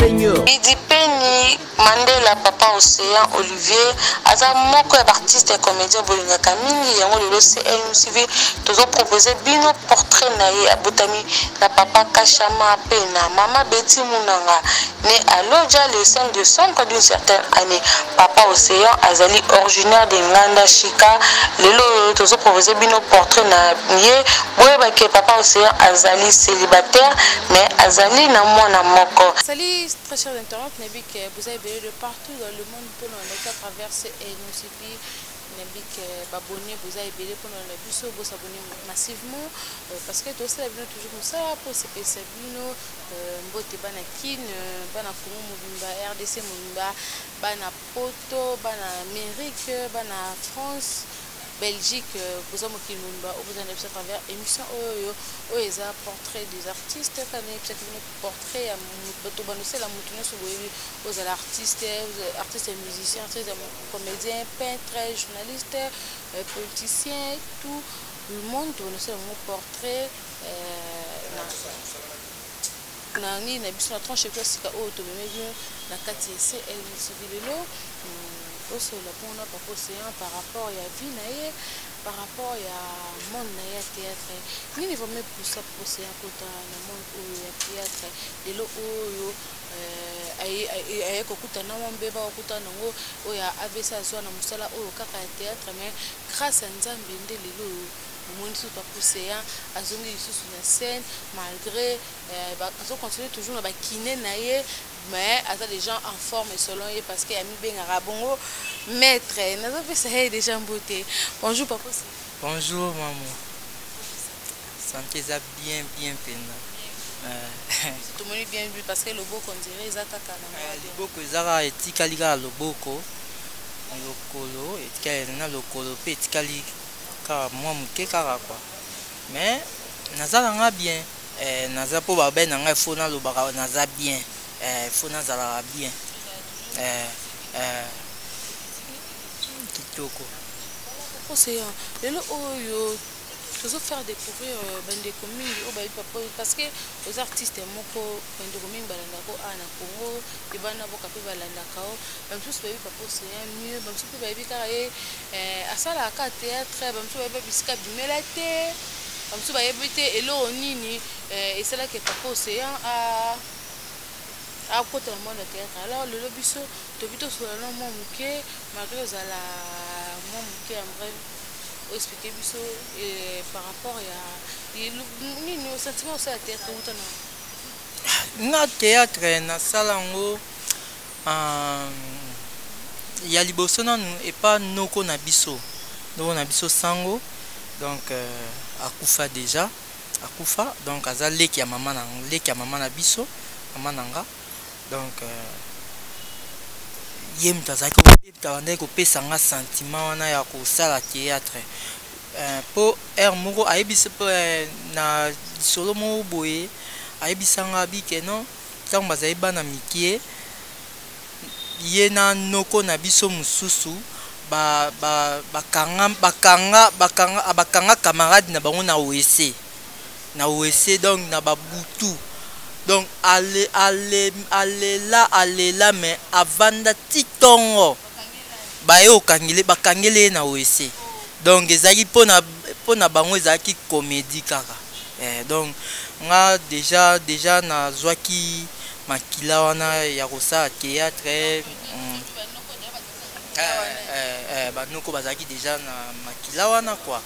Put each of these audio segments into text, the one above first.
Seigneur. Idipeni Mandela Papa Ocean Olivier aza moko ya baartiste ya comédien bolingaka mingi yango lelo CLMCV tozo propose bino portrait na ye. Abotami na papa Kashama pe na mama Betty Munanga, né à Lodja le 5 décembre d'une certaine année. Papa Océan azali originaire de Nganda Shika. Lelo oyo tozo propose bino portrait na ye. Boyebake Papa Océan azali célibataire mais azali na mwana moko. Salut très chers internautes, nayebi ke boza ebele de partout dans le monde mpona olanda à travers CNCP. Nayebi ke babonne boza ebele mpona olanda biso, bosabonne massivement parce que tosala bino toujours mosala mpo sepelisa bino. Mbote bana Kin, bana Congo mobimba, RDC mobimba, bana Poto, bana Amérique, bana France, Belgique, boza mokili mobimba oyo bozala biso à travers émission oyo oyo eza portrait des artistes. Kana nayebisaki bino portrait ya bato bandosala motu nyonso boyebi, ozala artiste, artiste musicien, artiste comédien, peintre, journaliste, politicien, tout le monde tobandosala yango portrait na nini na biso na tranche ya sika oyo tomemi bino na kati ya CLTV. Lelo tosolola mpona Papa Océan par rapport ya vie na ye, par rapport ya monde na ye ya théâtre. Nini vraiment epusa Papa Océan kota na monde oyo ya théâtre? Lelo oyo aye kokutana mwa mbeba, kokutana nango oyo ya AVC, azwa na mosala oyo kaka ya théâtre, mais grâce ya Nzambe nde lelo oyo bomoni lisusu Papa Océan azongi lisusu na scène, malgré azocontinue toujours na bakine na ye, mais aza déjà en forme selon ye, parce que amibengaka bongo maître. Nazopesa ye déjà mbote. Bonjour Papa Océan. Bonjour maman, santé eza bien bien mpenza. Tomoni bien vu parce que loboko on dirait eza kaka na Liboko eza kaka, etikali kaka loboko, lokolo etikali na lokolo mpe etikali kaka mwa moke kaka quoi, mais naza nanga bien. Naza mpo babe na ngai, fo nalobaka naza bien, fo nazalaka bien, kitoko. Océan, lelo oyo tozofaire découvrir bandeko mingi oyo bayebi papa, parce que oza artiste moko bandeko mingi balandaka awa na Congo, ebana boka mpe balandaka o. Bamosusu bayebi Papa Océan mieux, bamosusu mpe bayebi kaka ye asalaka kaka théâtre, bamosusu bayebi bisika bimela te, bamosusu bayebi te eloko nini esalaki Papa Océan akota na monde ya théâtre. Alors lelo biso tobi tosolola na mwa moke, malgré ozala mwa moke, en bref oexplike biso par rapport ya nini sentiment osala théâtre wuta na Nga théâtre nasala yango ya liboso nanu epa noko na biso, noko na biso Sango. Donc akufa déjà, akufa. Donc aza leki ya mama na, leki ya mama na biso, mama na nga. Donc ye moto azalaki abandaki kopesa nga sentiment wana ya kosala théâtre, mpo heure moko ayebisi na lisolo moko boye, ayebisanga bike non, ntango bazali bana mike, ye na noko na biso mosusu bakanga bakanga bakanga bakanga camarade na bango na WC, na WC, donc na babutu. Donc ale ale alela alela, mais avanda ti ntongo, baye okangele, bakangeli ye na WC. Donc ezalaki mpona bango ezalaki comédie kaka. Donc nga déjà nazwaki makila wana ya kosala théâtre. Banoko bazalaki déjà na makila wana quoi.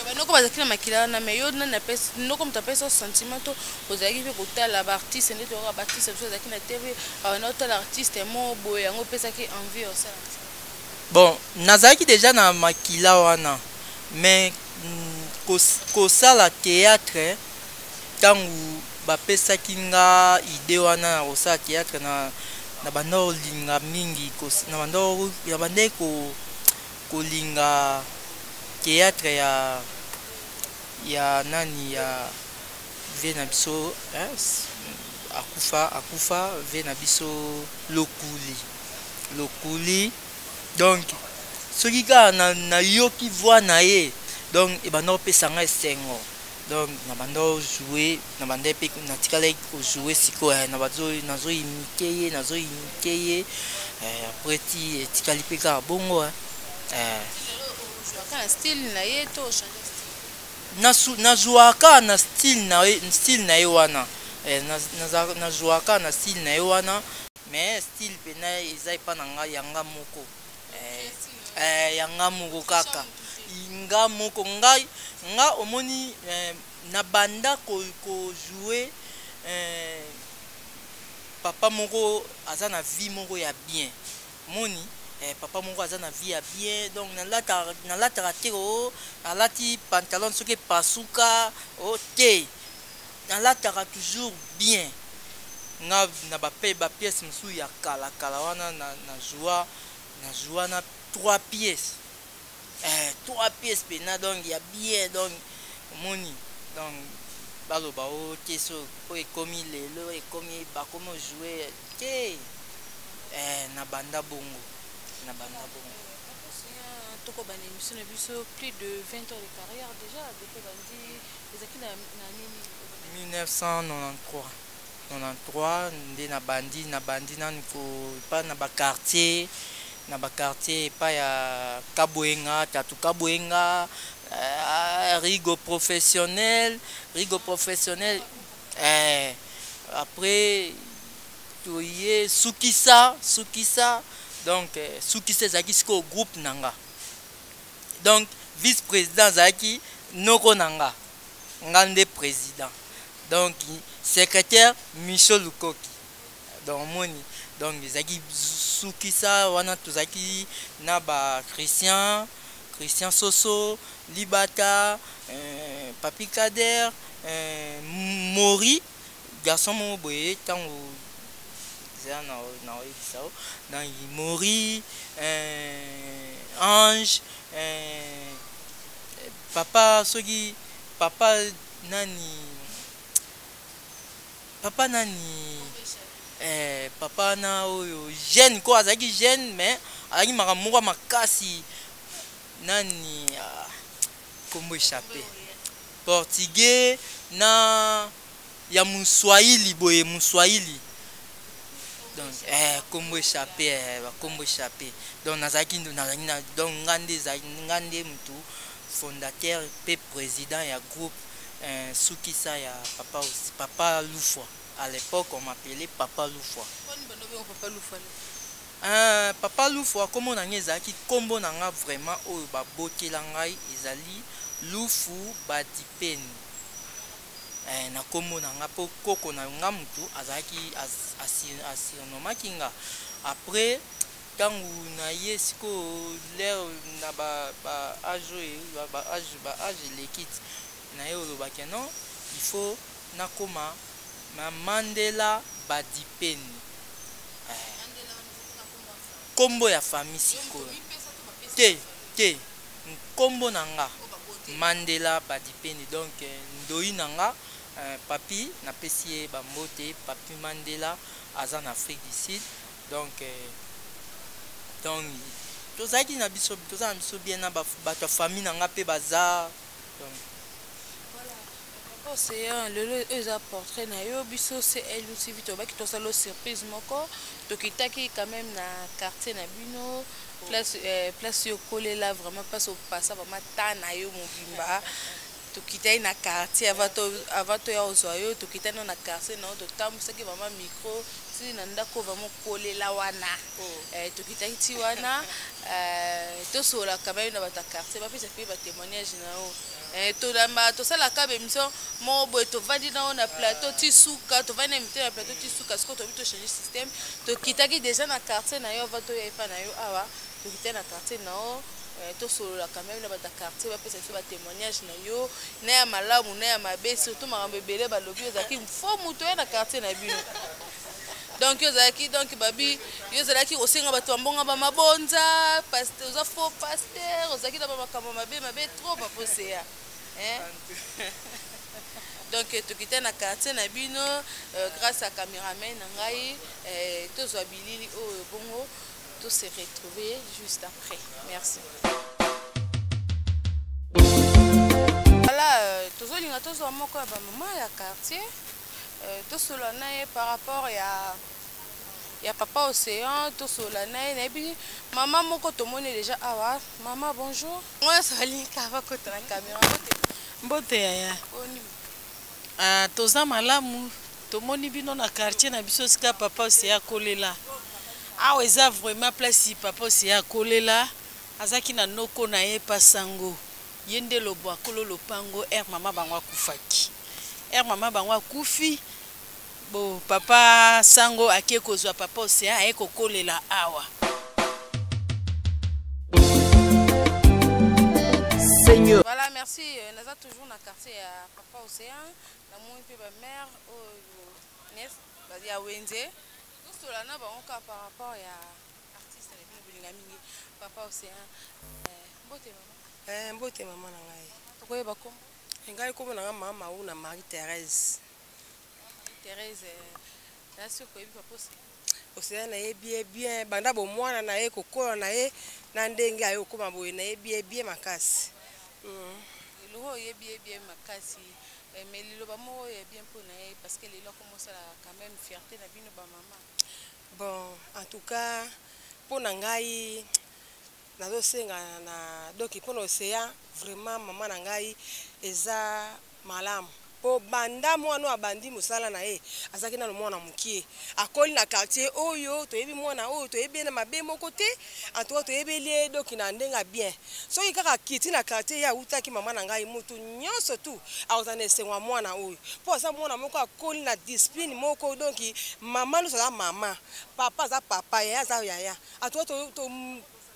Banoko bazalaki na makila wana, mais yo nani apesi, noko moto apesi sentiment to ozalaki mpe kotala baartiste nde toyoka baartiste biso azalaki na TV awana, otala artiste mo boye, yango opesaki envie osala? Bon, nazalaki déjà na makila wana, mais kosala théâtre, ntango bapesaki nga idée wana ya kosala théâtre, na banda kolinga mingi, na bandaki kolinga théâtre ya nani, ya vieux na biso akufa, akufa, vieux na biso Lokuli, Lokuli. Donc soki kaka nayoki voix na ye, donc ebanda kopesa ngai esengo. Donc na banda ojoue, na banda mpe natikalaki kojoue. Sikoyo nazoimite ye, nazoimite ye. Après ti etikali mpe kaka bongo. Na style na ye to Nazwaka na style na ye wana, nazwaka na style na ye wana, mais style mpena eza epa na ngai, yanga moko, yanga moko kaka, nga moko. Ngai nga omoni, na banda kojoue papa moko aza na vie moko ya bien. Moni, papa moko aza na vie ya bien. Donc nalataka te o nalati pantalon soki epasuka o te, nalataka toujours bien. Nga na bapièce mosusu ya kala kala wana, na joua na trois pièces, trois pièces mpena, donc ya bien. Donc omoni, donc baloba o te so po ekomi lelo, ekomi bakomi ojoue te. Na banda bongo, na banda bongo. Tokobanda émission na biso. Plus de 20 ans de carrière déjà depuis bandi, ezalaki na nini? 1993, 93 nde nabandi nanu epa na baquartier, na baquartier epai ya Kabwenga, Tatu Kabwenga, Rigo professionnel, Rigo professionnel. Après toye Sukisa, Sukisa. Donc Sukisa ezalaki sikoyo groupe na nga. Donc vice président azalaki noko na nga, nga nde président, donc secrétaire Michel Lukoki. Donc omoni, donc ezalaki Sukisa wana, tozalaki na ba Christian, Christian Soso Libata, Papi Kader, Mori, garçon moko boye. Ntango eza na oyebisa o, donc Mori, Ange, papa, soki papa nani, papa nani, papa na oyo jeune ko, azalaki jeune mais azalaki makambo moko ya makasi. Nani, ah, kombo échappé, portugais na ya moswahili boye, moswahili. Donc kombo échappé, bakombo échappé. Donc nazalaki na, donc nga nde nga nde mutu fondateur mpe président ya groupe Sukisa ya papa, papa Lufwa. À l'époque on m'appelait Papa Lufwa. Papa Lufwa? Papa Lufwa, nkombo na ngai ezalaki, nkombo na nga vraiment oyo babotela ngai ezali Lufu Badipeni. Na nkombo na nga, mpo koko na nga mutu azalaki asurnomaki nga. Après ntango na ye sikoyo lere na ba âge oyo, ba âge eleki ti na ye, olobaki non, il faut nakoma ma Mandela Badipeni, nkombo ya famille sikoyo. Te te, nkombo na nga Mandela Badipeni. Donc ndoi na nga, papi, napesi ye bambote, Papi Mandela, aza na Afrique du Sud. Donc tozalaki na biso, toza na biso bien na bato ya famille na nga mpe baza, donc. Océan, lelo oyo eza portrait na yo. Biso CLUTV tobaki tosala surprise moko. Tokitaki quand même na quartier na bino, place oyo okolela vraiment, place opasa vraiment ta na yo mobimba. Tokitaki na quartier avant toya kozwa yo. Tokitaki na quartier na yo, totambwisaki vraiment micro ti na ndako vraiment kolela wana. Tokitaki ti wana, tosolola quand même na bato ya quartier, bapesa mpe batémoignage na yo. Tolamba, tosalaka baémission moko boye, tovandi nango na plateau ti suka, tovandi na émission na plateau ti suka. Sikoyo tobi tochange système. Tokitaki déjà na quartier na yo avant toya epa na yo awa. Tokitaki na quartier na yo, tosolola quand même na bato ya quartier, bapesa biso batémoignage na yo, na ya malamu na ya mabe. Surtout makambo ebele balobi ozalaki fo moto oya na quartier na bino. Donc yo ozalaki, donc babi yo ozalaki kosenga bato bambonga bamabonza, oza faux pasteur, ozalaki na bamakambo mabe mabe trop, baposeya. Donc tokita na quartier na bino, grâce à caméraman na ngai, tozwa bilili oyo bongo to se retrouver juste après. Merci. Voilà, euh, tozolinga tozwa moko ya bamama ya quartier euh, tosolola na ye par rapport ya ya papa océan tosolola na ye nayebi mama moko tomoni déjà awa mama bonjour ngo nyonso balingi bakota na caméra mbote yaya ah, toza malamu tomoni bino na quartier na biso esika papa océan akolela awa eza vraiment place papa océan akolela azalaki na noko na ye pasango Ye nde lobwa kolo lopango heure mama bango akufaki. Heure mama bango akufi bo papa sango ake kozwa papa ocean aye kokolela awa. Seigneur. Voilà, merci. Euh, naza toujours na quartier ya Papa Océan. Namoni mpe ba mère oyo Nes ya wenze. Tosola na bango kaka par rapport ya artiste na bino bolinga mingi Papa Océan. Euh, mbote mama. Eh, mbote mama na ngai. Tokoyeba kombo? Eh, ngai kombo na ngai mama Mauna Marie Thérèse. Marie Thérèse, eh, na sur koyebi Papa Océan. Océan nayebi ye bien banda bomwana na ye kokola na ye na ndenge aye kokoma boye nayebi ye bien makasi. Mm. Lelo oyebi ye bien makasi eh, mais liloba moko ya bien mpo na ye parce que lelo akomosala quand même fierté na bino bamama. Bon, en tout cas mpo na ngai nazosenga na donc mpo na océan vraiment mama na ngai eza malamu mpo banda mwana oyo abandi mosala na ye azalaki nano mwana mokie akoli na quartier oyo toyebi mwana oyo toyebi ye na mabe moko te en tout cas toyebeli ye doki na ndenge ya bien soki kaka akiti na quartier ye awutaki mama na ngai motu nyonso tu akozala na esengo ya mwana oyo mpo aza mwana moko akoli na discipline moko donki mama nyonso aza mama papa aza papa yaya aza yaya en tout cas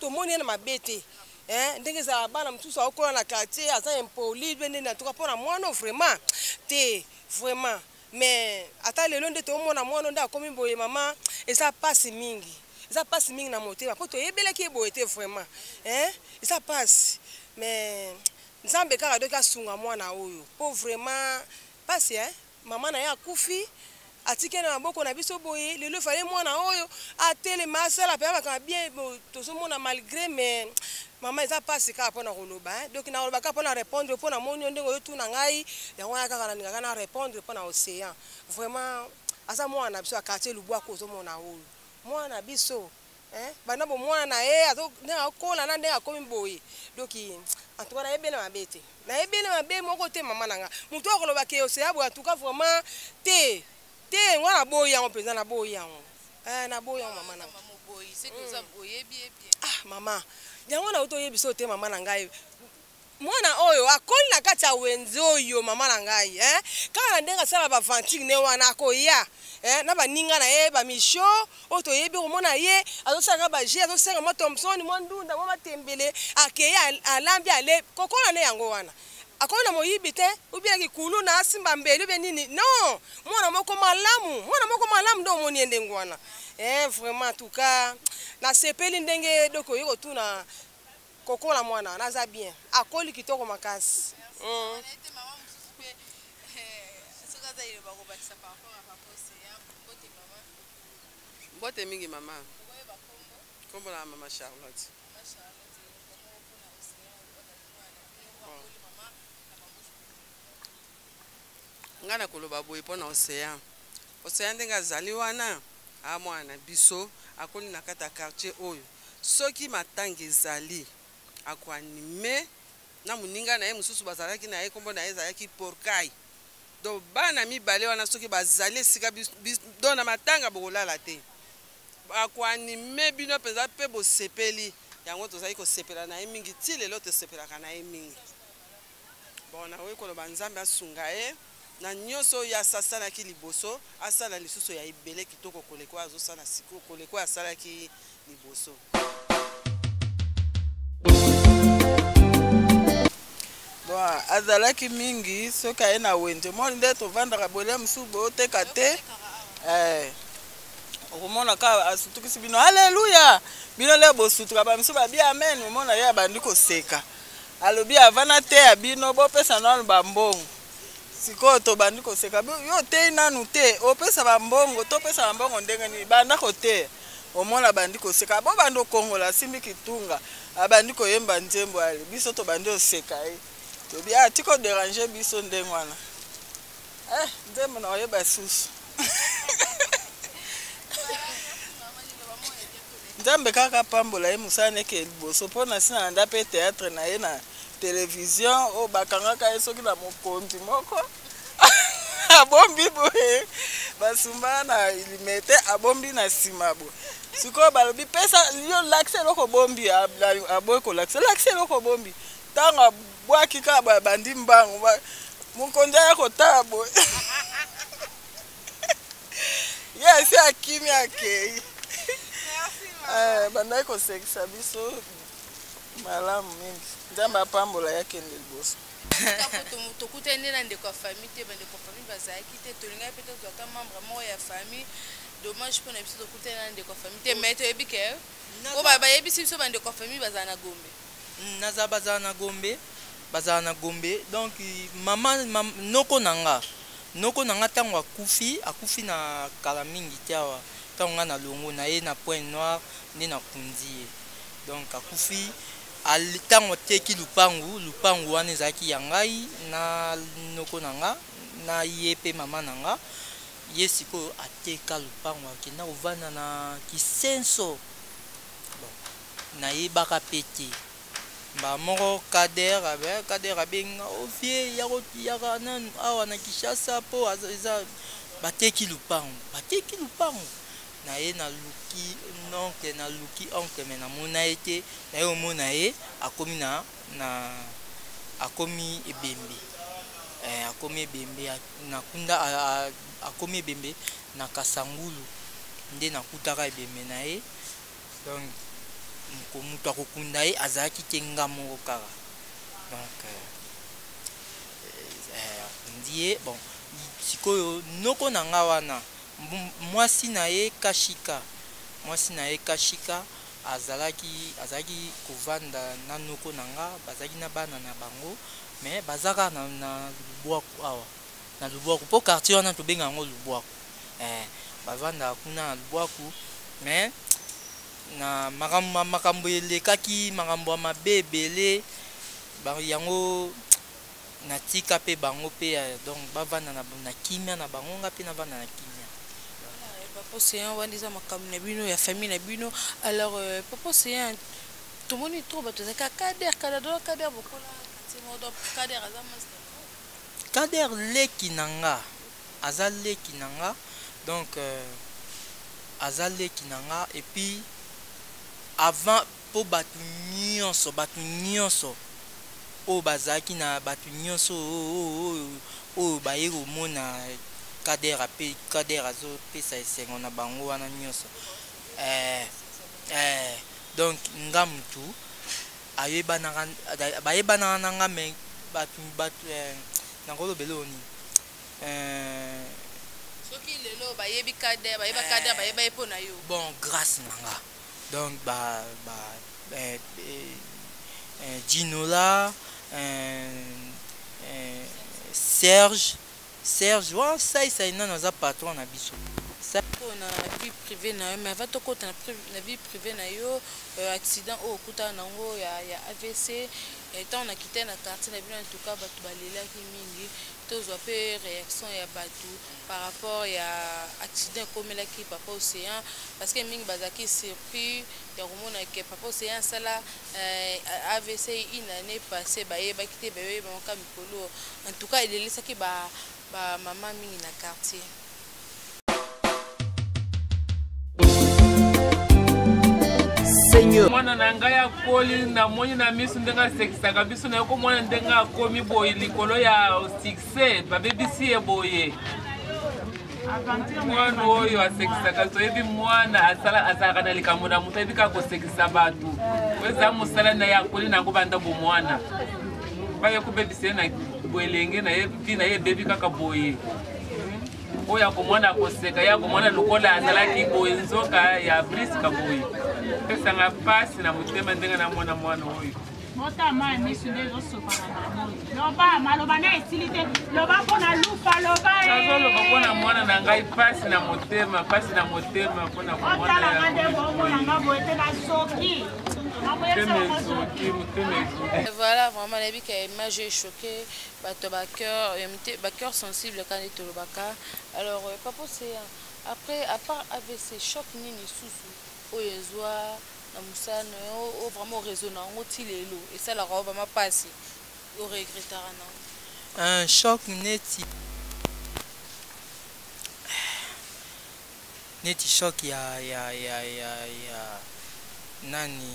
tomoni ye na mabe te eh, ndenge ezala bana mosusu akokola na quartier aza impoli mpe ndenge en tout cas mpo na mwana vraiment te vraiment mais ata lelo nde tomona mwana nde akomi boye mama eza mpasi mingi eza mpasi mingi na motema mpo toyebelaki ye boye te vraiment eh, eza mpasi mais nzambe kaka doki asunga mwana oyo mpo vraiment mpasi eh? Mama na ye akufi atiki ye na maboko na biso boye lelo efale mwana oyo atelema asala mpe makambo bien tozomona malgré mais mama eza mpasi kaka mpo na koloba donc nakoloba kaka mpo na répondre mpo namoni yo ndenge oyotuna ngai yango wana kaka nalingaka na répondre mpo na océan vraiment aza mwana na biso ya quartier lubwaku ozomona oyo mwana na biso Eh, banda bomwana na ye ndenge akola na ndenge akomi boye donc en tout cas nayebi na mabe te nayebi na mabe moko te mama na nga moto akoloba ke oseya boye en tout cas vraiment te te nga naboyi yango mpenza naboyi yango eh, naboyi yango mama na nga ah mama yango nauti oyebisa oyo te mama na ngai Mwana oyo akoli na kati ya wenze oyo mama na ngai eh? Kaka na ndenge asala ba vantire ne wana akoya eh? Na baninga na ye ba misho oyo toyebi komona ye azosala kaka ba jeu azosenga mwa Thomson mwa ndunda mwa matembele akei alambi ale kokola ne yango wana akomi na moyibi te ubia kikuluna asimba mbeli ubia nini non mwana moko malamu mwana moko malamu nde omoni ye ndenge wana eh, vraiment en tout cas nasepeli ndenge doki oye kotuna Kokola mwana wana aza bien akoli kitoko makasi. Mm. Mbote mingi mama. Kombo na mama Charlotte. Nga na koloba boye mpo na Ocean. Ocean ndenge azali wana, a mwana na biso, akoli na kati ya quartier oyo. Soki matanga ezali, ako animer na moninga na ye mosusu bazalaki na ye, kombo na ye ezalaki Porcay. Donc bana mibale wana soki bazali esika donc na matanga bokolala te. Ako animer bino mpenza mpe bosepeli. Yango tozali kosepela na ye mingi ti lelo tosepelaka na ye mingi. Bon, nakoki koloba Nzambe asunga ye na nyonso oyo ye asasalaki liboso, asala lisusu ya ebele kitoko koleka oyo azosala sikoyo, koleka oyo asalaki liboso. Bon, azalaki mingi soki aye na wenze moni nde tovandaka bolia mosusu booteka te eh, okomona kaka asutukisi bino aleluya bino nde bosutuka bamisusu babi amen omona ye abandi koseka Alobi avant nateya bino bopesa nanu ba mbongo. Sikoyo tobandi koseka yo oteyi nanu te opesa ba mbongo topesa ba mbongo ndenge nini banda koteya omona abandi koseka bobanda okongola asimbi kitunga abandi koyemba nzembo ale biso tobandi oseka ye Tobi ah tiko déranger biso ndenge wana. Eh, nzembo na oyeba susu. Nzambe kaka apambola ye mosala neke liboso mpo na si nalanda mpe théâtre na ye na télévision oyo bakangaka ye soki na mokonzi moko abombi boye basumba na limete abombi na nsima boye sikoyo balobi pesa yo lakisa eloko obombi aboyi kolakisa lakisa eloko obombi ntango abwaki kaka babandi mbangu mokonzi aya kotala boye ye asi akimi akei eh, bandaki kosekisa biso malamu mingi nzambe apambola ye akende liboso tokutani nde na ndeko ya famille te bandeko ya famille bazalaki te tolingaki mpe tozwa ata membre moko ya famille dommage mpo na biso tokutani na ndeko ya famille te mais toyebi ke oyo bayebisi biso bandeko ya famille bazala na gombe hmm, naza bazala na gombe bazala na gombe donc mama, mama noko na nga noko na nga ntango akufi akufi na kala mingi te awa ntango nga na longo na ye na point noir nde nakundi ye donc akufi ntango ateki lupangu lupangu wana ezalaki ya ngai na noko na nga na ye mpe mama na nga ye sikoyo ateka lupangu akenda kovanda na kisenso bon nayebaka mpe te mbala moko kader abe kader abengi nga ovie yaka nanu awa na kinshasa mpo eza bateki lupangu bateki lupangu na ye naluki oncle naluki oncle me namona ye te naye omona ye akomi na na akomi ebembe eh, akomi ebembe nakunda akomi ebembe na kasangulu nde nakutaka ebembe na ye donc moto akokunda ye azalaki te nga moko kaka donc euh, euh, akundi ye bon sikoyo noko na nga wana mwasi na ye kashika mwasi na ye kashika azalaki azalaki kovanda na noko na nga bazalaki na bana na bango mais baza kaka na, na lubwaku awa na lubwaku mpo quartier wana tobenga yango lubwaku eh, bavandaka kuna na lubwaku mais na makambo makambo elekaki makambo ya mabe ebele yango natika mpe bango mpe donc bavanda na, na kimia na bango nga mpe navanda na kimia. Papa Océan wana eza makambo na bino ya famille na bino alors euh, Papa Océan tomoni trop bato ezalaka kader kader do kader bokola quartier moko donc kader aza master kader leki na nga aza leki na nga donc euh, aza leki na nga et puis avant mpo bato nyonso bato nyonso oyo bazalaki na bato nyonso oyo baye komona kader ape kader azopesa esengo na bango wana nyonso eh, eh, donc nga mutu ayebanaka bayebanaka na nga me bato bato eh, nakoloba eloko nini eh, soki lelo bayebi kader bayeba kader bayeba ye mpo na yo bon grâce na nga donc ba ba eh, eh, eh, Ginola eh, eh, Serge Serge wana saisai nano aza patron na biso na vie privée na yo mais avant tokota na vie privée na yo euh, accident oyo okutana nango ya, ya avc ntango nakitaki na quartier na bino en tout cas bato balelaki mingi tozwa mpe réaction ya bato par rapport ya accident ekomelaki papa océan parce que mingi bazalaki surpris ya komona ke papa océan asala euh, avc une année passée bayebaki te bayebamaka mikolo en tout cas elelisaki ba bamama mingi na quartier. Seigneur. Mwana na ngai akoli namoni na miso ndenge asekisaka biso naye komona ndenge akomi boye likolo ya succès babebisi ye boye mwana oyo asekisaka toyebi mwana azalaka na likambo na moto ayebi kaka kosekisa bato oyo eza mosala na ye akoli na yango banda bomwana baye kobebisa ye na boelenge na ye vi na ye ebebi kaka boye oyo akomona akoseka ye akomona lokola azalaki boye nzoka ya briska boye pesanga mpasi na motema ndenge namona mwana oyo bota mai misu nde ezosopana na moi loba maloba na esili te loba mpo na lufa loba nazoloba mpo na mwana na ngai mpasi na motema mpasi na motema mpo na otalanga nde bomona nga boye te nasoki. Motema ezoki, motema ezoki. Voilà, vraiment nayebi ke image echoqué bato ya bacœur ba cœur sensible kaka nde tolobaka. Alors euh, papa Océan, après à part AVC choc nini lisusu oyo ezwa na mosala na yo oyo vraiment oraisonna yango ti lelo esalaka yo vraiment mpasi oregretaka na un choc neti neti choc ya ya ya ya ya nani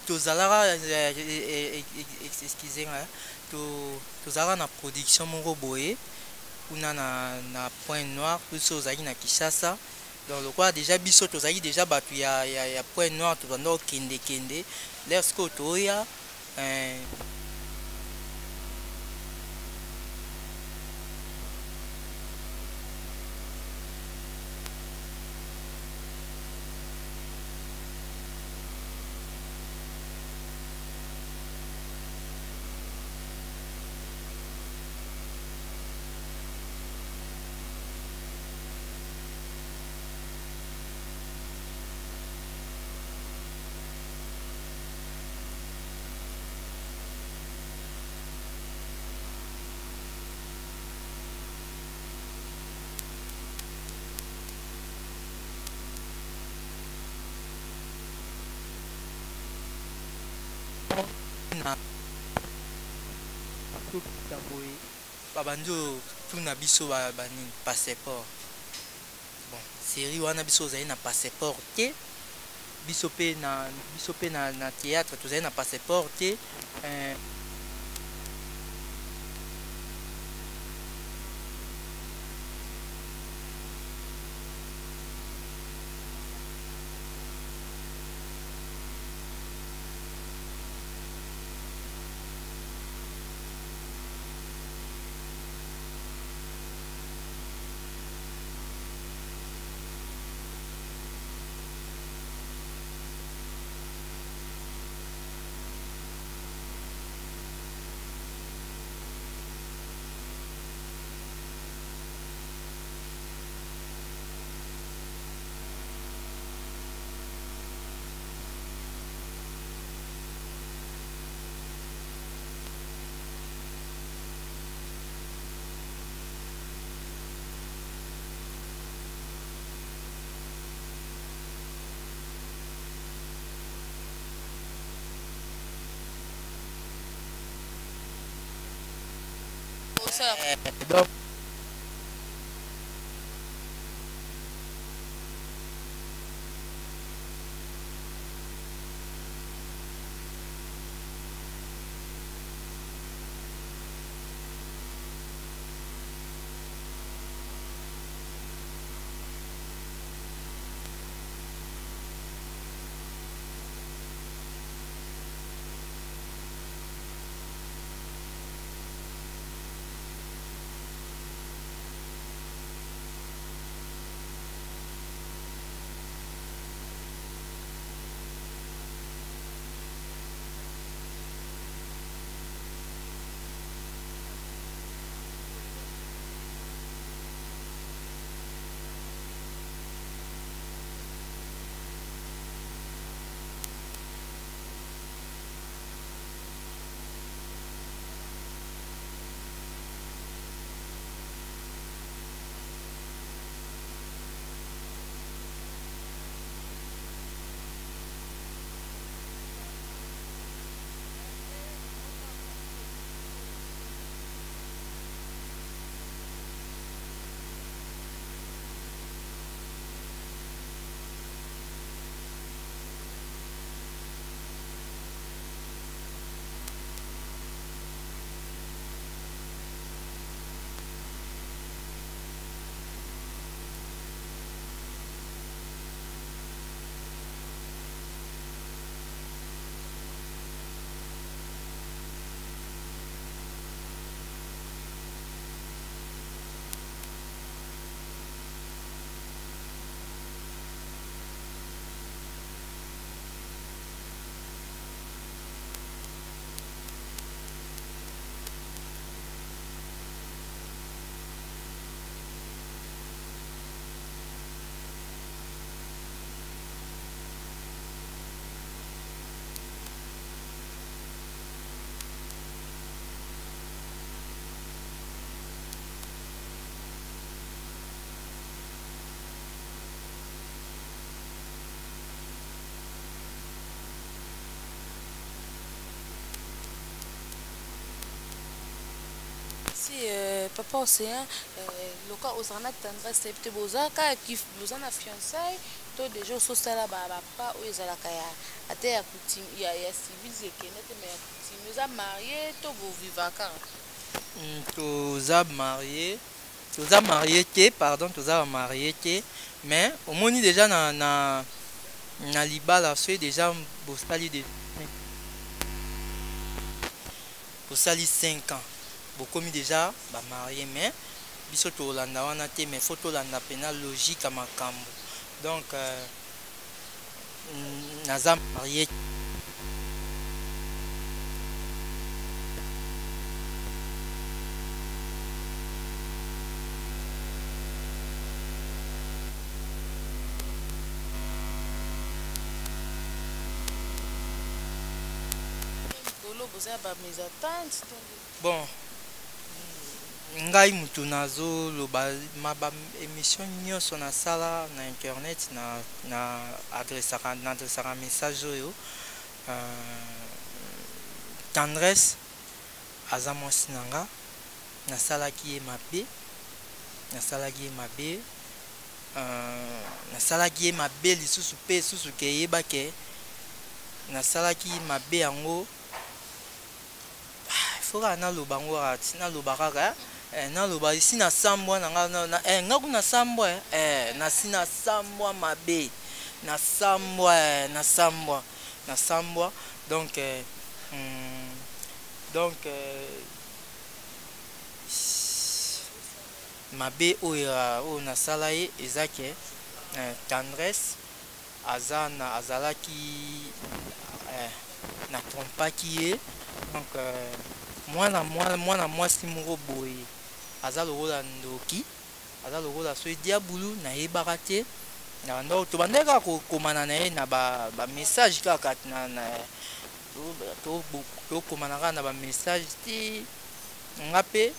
tozalaka excuse nga tozalaka na production moko boye kuna na, na point noir biso ozalaki na Kinshasa donc lokola déjà biso tozalaki déjà bato ya, ya, ya point noir tobanda kokendekende lere sikoyo toya eh, na tokita boye babandi otuna biso banini passeport bon série wana biso ozali na passeport te biso mpe na biso mpe na, na théâtre tozali na passeport te eh, donc Papa Océan, euh, loka ozala na tendresse te boza kaka boza na fiançailles to déjà ososala ba ba pas oyo ezalaka ya ata ya coutume ya, ya civil ekende te mais ya coutume oza marié to boviva kaka? Toza marié, toza marié te, pardon, toza ba marié te, mais omoni déjà na na na libala soki déjà bosali de bosali 5 ans bokomi déjà ba marié, mais biso tolanda wana te, mais faut tolanda mpena logique ya makambo. Donc naza marié. Likolo boza ba mésentente to nde? Bon, ngai mutu nazoloba ma ba émission nyonso nasala na internet na na adressaka na adressaka message oyo Tendresse aza mwasi na nga, nasalaki ye mabe, nasalaki ye mabe, nasalaki ye mabe lisusu mpe susu ke yeba ke nasalaki mabe yango. Faut kaka naloba yango kaka ti naloba kaka eh, naloba esi nasambwa na nga na, eh, nga kuna nasambwa eh, nasi nasambwa mabe, nasambwa eh, nasambwa nasambwa donc donc mabe oyo oyo nasala ye eza ke Tendresse aza na azalaki na trompaki ye. Donc mwana mwana mwasi moko boye aza lokola ndoki, aza lokola soki diabulu, nayebaka te. Na banda tobandaki kaka kokomana na ye na ba ba message kaka na na tokomana kaka na ba message ti nga mpe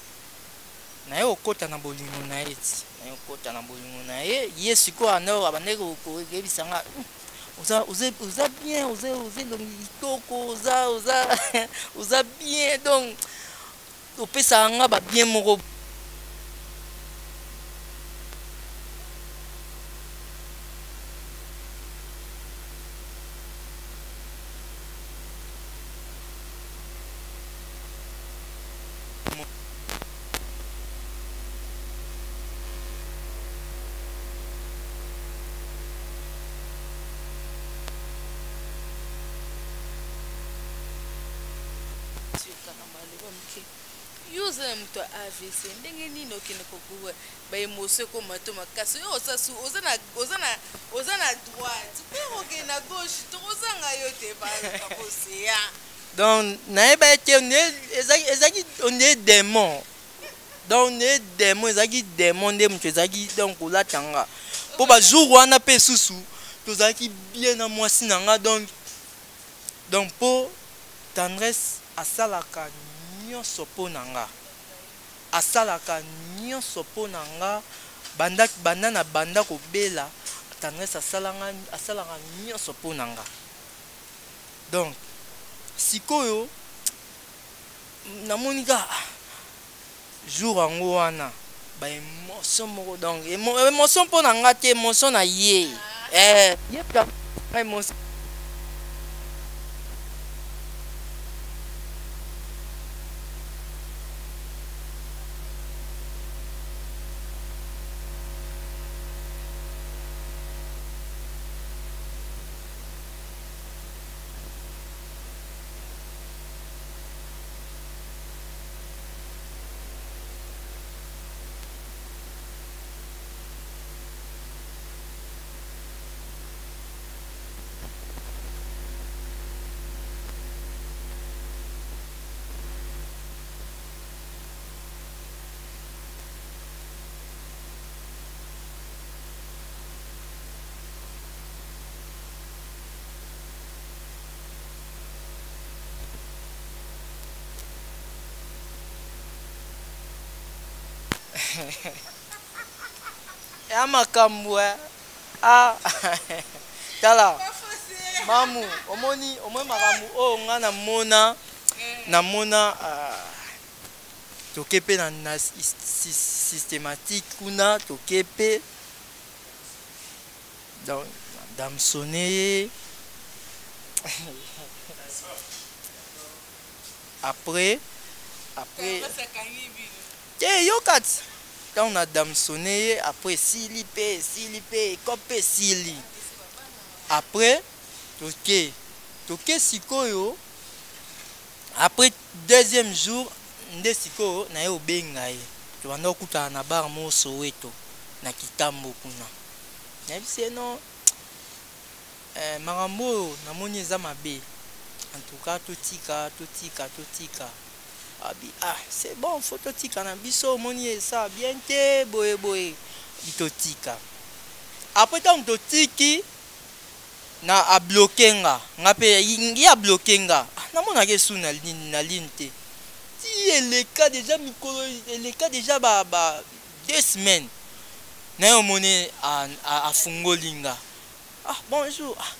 naye kokota na bolingo na ye, ti naye kokota na bolingo na ye. Ye sikoyo anda abandaki koyebisa nga oza oza oza bien, oza oza elongi kitoko, oza oza oza bien, donc opesaka nga ba bien moko. Yo oza na moto ya AVC, ndenge nini okende kokuwa baémotion ekoma to makasi? Oyo osasu oza na oza na oza na droite mpe okende na gauche, tokozanga yo te, bakoseya. Donc nayeba ete ezalaki onde démon, donc nde démon ezalaki, démon nde moto ezalaki donc kolata nga, mpo bajour wana mpe susu tozalaki bien na mwasi na nga. Donc mpo Tendresse asalaka nyonso mpo na nga, asalaka nyonso mpo na nga banda banda na banda kobela. Tendresse asalanga asalaka nyonso mpo na nga. Donc sikoyo namoni kaka jour yango wana baémotion moko, donc émotion mpo na nga te, émotion na ye, eh, ye émotion. Ya makambo ah tala mamu, omoni omoni makambo oyo nga namona namona. Toke mpe na, na systématique kuna, toke mpe donc damsone ye. Après après te, yoka ti ntango na damsone ye, après esili mpe, esili mpe, ekop mpe esili. Après toke sikoyo, après deuxième jour nde sikoyo naye obenga ye. Tobanda kokutana na bar moko Soweto na Kitambo kuna. Nayebisi ye: "Non, makambo oyo namoni eza mabe, en tout cas totika, totika, totika." Abi: "Ah, c'est bon, faut totika na biso, omoni esa bien te boye boye." Abi totika. Après ntango totiki na abloquer nga, nga mpe ye abloquer nga. Ah, namonaki esu na ligne te. Ti eleka déjà mikolo, eleka déjà ba 2 semaines, naye omoni afungoli nga: "Ah, bonjour." "Ah,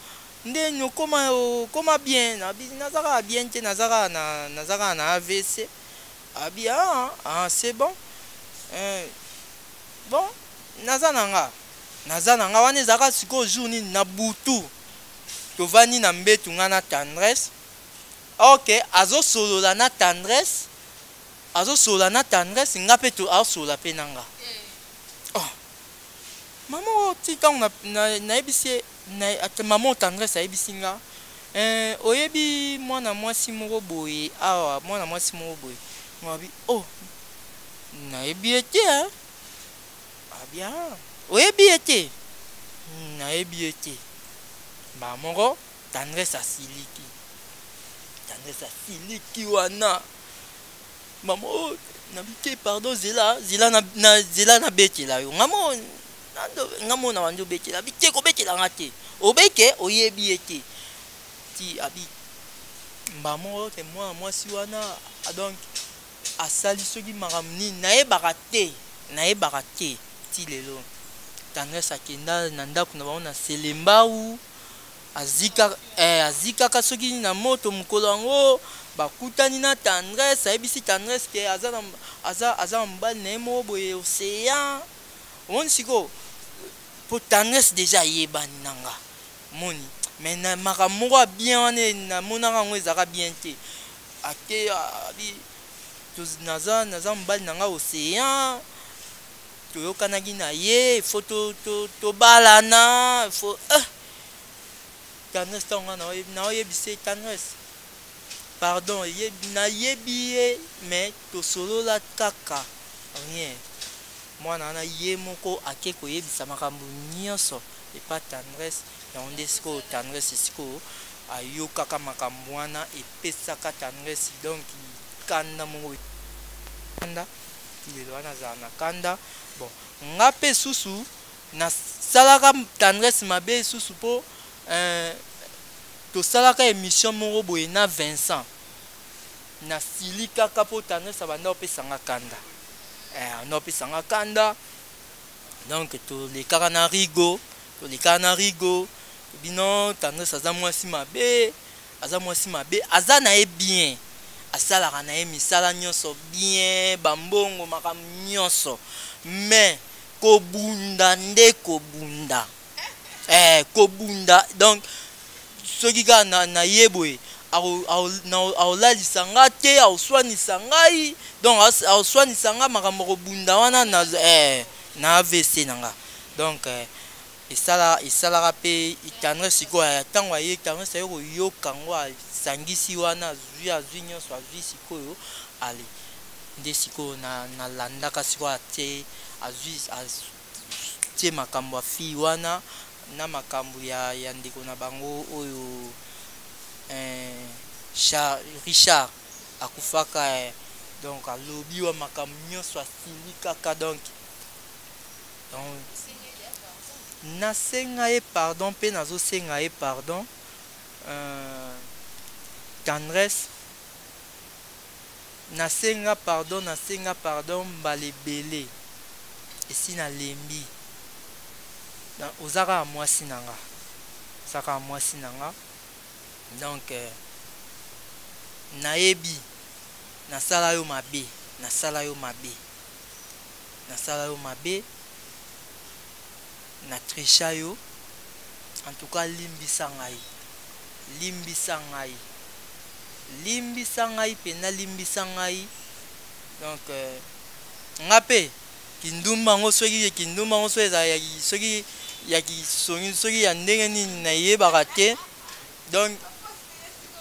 ndeni okoma, okoma bien?" Nabi: "Naza kaka bien te, naza kaka na AVC." Abi: "Ah, ah, c'est bon." Bon, naza na nga wana. Ezalaka sikoyo jour nini, na butu, tovandi na mbetu, nga na Tendresse. Ok, azosolola na Tendresse, azosolola na Tendresse, nga mpe azosolola mpe na nga. Oh, mama oyo, ti ntango nayebisi ye, mama Tendresse ayebisi nga: "Oyebi mwana mwasi moko boye awa, mwana mwasi moko boye?" Ngabi: "Oh, nayebi ye te." Abi: "Ah, oyebi ye te?" "Nayebi ye te." Mbala moko Tendresse asiliki, Tendresse asiliki wana. Mama oyo, nabi te: "Pardon, zela, zela, na zela, nabetela yo." Nga mo na bandi obetela. Abi te: "Kobetela nga te, obeke oyebi ye te." Ti abi mbala moko te mwana mwasi wana donc asali soki makambo nini, nayebaka te, nayebaka te. Ti lelo Tendresse akenda na ndako na bango na Selembau, azika, azikaka soki na moto. Mokolo yango bakutani na Tendresse, ayebisi Tendresse ke aza na mobali na ye moko boye, Océan. Omoni sikoyo, po Tendresse déjà ayebani na nga, moni, mais na makambo moko ya bien wana namonaka yango ezalaka bien te. Ake abi: Naza mobali na nga Océan, toyokanaki na ye, faut tobalana, faut." Tendresse, ntango nga naoyebisa ye: "Tendresse, pardon, nayebi ye, mais tosolola kaka rien." Mwana wana ye moko ake koyebisa makambo nyonso epa Tendresse. Yango nde sikoyo Tendresse sikoyo ayokaka makambo wana, epesaka Tendresse donc kanda moko, kanda. Lelo wana azala na kanda. Bon, nga mpe susu nasalaka Tendresse mabe susu mpo tosalaka émission moko boye na Vincent. Nasili kaka mpo Tendresse abanda kopesanga kanda, abanda kopesanga kanda. Donc tolekaka na Rigo, tolekaka na Rigo bino. Tendresse aza mwasi mabe, aza mwasi mabe. Aza na ye bien, asalaka na ye misala nyonso bien, bambongo, makambo nyonso, mais kobunda nde kobunda, kobunda. Donc soki kaka na ye boye, aolalisa nga te, aoswanisa ngai, donc aoswanisa nga makambo kobunda wana na AVC na nga. Donc esalaka mpe Tendresse sikoyo, ntango aye, Tendresse aye koyoka yango, asangisi wana, azwi nyonso, azwi sikoyo. Ale nde sikoyo nalandaka sikoyo, atie, azwi, atie makambo ya fille wana na makambo ya ndeko na bango oyo, Richard akufaka. Donc alobi wa makambo nyonso, asili kaka. Donc nasenga ye pardon mpe nazosenga ye pardon. Tendresse, nasenga pardon, nasenga pardon mbala ebele, esi nalembi. Oza kaka mwasi na nga, oza kaka mwasi na nga. Donc nayebi nasala yo mabe. Nasala yo mabe. Nasala yo mabe. Na tricha yo. En tout cas limbisa ngai. Limbisa ngai. Limbisa ngai pena limbisa ngai. Donc euh, nga pe kindumba yango soki kindumba yango soki ezala ya soki ya kisongi soki ya ndenge nini nayebaka te donc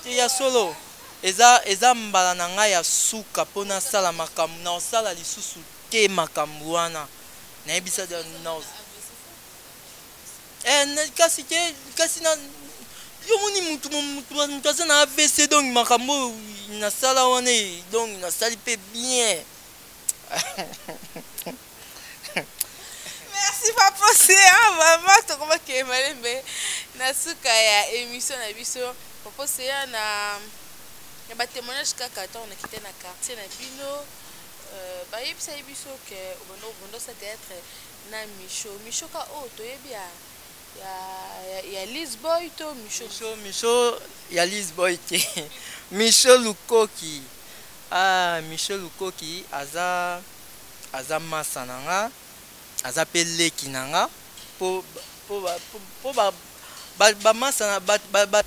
te ya solo eza eza mbala na ngai ya suka mpo nasala makambo naosala lisusu te makambo wana nayebisa na eh, kasi te kasi na yo moni mutu mutu aza na avc donc makambo oyo nasala wana e, donc nasali mpe bien merci papa océan vraiment tokomaki malembe na suka ya émission na biso papa océan na na batémoignage kaka ntango nakite na quartier na bino euh, bayebisaki biso ke obanda obondosa théâtre na micho micho ka oyo toyebi ya ya, ya, ya lisboy to micho micho, micho ya lisboy te micho lukoki ah micho lukoki aza aza masa na nga aza mpe leki na nga mpo mpo mpo ba bamasa na ba, ba, ba,